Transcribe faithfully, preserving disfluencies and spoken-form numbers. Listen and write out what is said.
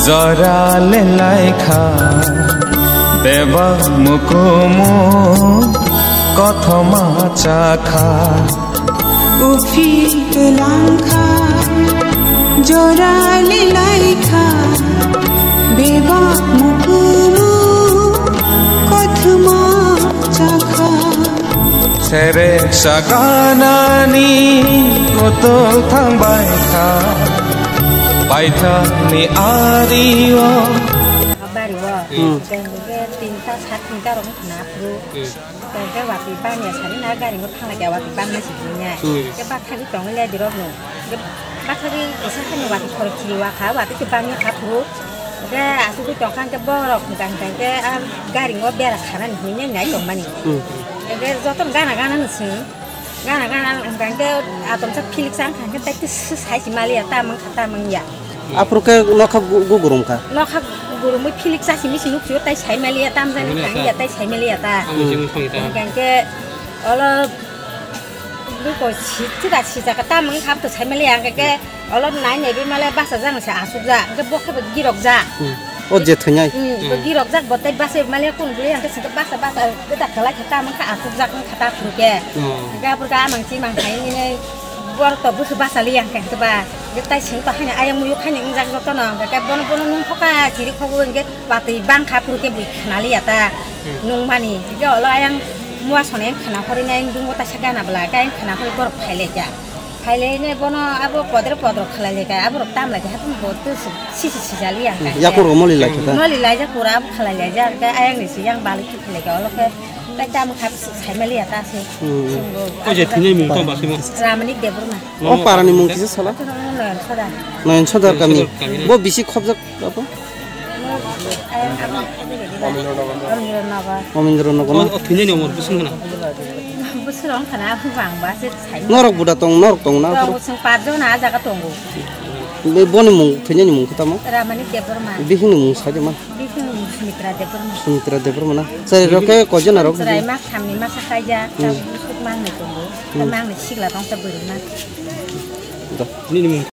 Jora le laikha, bebak mukumu kothoma chakha. Uphi langkha, jora le laikha, bebak mukumu kothoma chakha. Sere saganani kotol thangbai kha, paithakni ario. Bari o, Hmm. Tinta, sat tinta rok wngkha na phuru. Hmm. Tei watwi bangya sari na gari no thangla khe watwi bangna si bunya. Hmm. Tei bathagwi tongwi lai dirok no. Tei bathagwi kisa khe no watwi khorok chiri wa kha, watwi se bangya kha phuru. Tei asugwi tong kha khe borok hwnkha hwnkha khe a gari no bera khana ni hinwi nai tongmani. Hmm. Tei joto no gana gana no sing. Gana gana hwnkha khe atomsa philik sa wngkha khe tei sai si maliya ta mangkha ta mangya. Aphuru khe nokha gu-, gugurum kha. Nokha gurumwi philik chasi misi nukphio tai sai maliya tam jani Maliya ta. Thangya tai sai maliya ta. Ang misi mui thangya ta. Hingkha khe olo luko si-, sida sijak tam wng khap to sai maliya hingkha khe olo nai nai bi male basa jang se asuk ja hingkha bo khe bo girok ja. Hmm. O je thwngnai. Hmm, bo Hmm. girok jak bo tai basa maliya kun bwlai hingkha singkha basa basa gada khalai khe tam wng kha asuk jak wng kha ta phuru khe. Oh. Hingkha aphuru khe amang si mang hai nini borok to busu basa liya hingkha khe ba. Hingkhe tai seng to haino ayang muyuk haino wngjak jotono, hingkhe bono, bono nung thoka chiri khobo hingkhe watwi bang kha phuru khe bui khna liya ta Hmm. nungmani. Hingkhe olo ayang mua sona yang khna hori na yang dungo taisa gana bwla, hingkhe ayang khna hori borok phai lai kha. Phai lai ne bono abo podre podrok khlai lai kha, aborok tam lai kha, haphang bo tu si, si, si, sija liya hingkhe. Yakur go moli lai kha ta? Moli lai jak pura abo khlai lai jak, hingkhe ayang ni si yang bali thik lai kha, olo khe tai tam kha sai mali ya ta se. Hmm. Seng bo O je thini mung tong ba se mo? Ramani Debbarma. O parani mung kisa sala? Noyon Sodar. Noyon Sodar kami. Noyon Sodar kami. Bo bisi khobjak abo? Amindra Nagar. Amindra Nagar na? O, o thwinani omor bwswng khna. Bwswrong khna bang ba se sai. Norok buda tong, norok tong na? Tong, bwswng pach jon a jaga tongo. Be boni mung, thwinani mung khe tamo? Ramani Debbarma. Bihingni mung sai de man. Bihingni mung Sumitra Debbarma. Sumitra Debbarma na? Chari rok khe koi jona rok? Chwrai ma khamni masa kaija, Hmm. tabuk suk mangni tongo. Hmm. Mangni sigla tong ta bwrwi ma. Da. Nini mung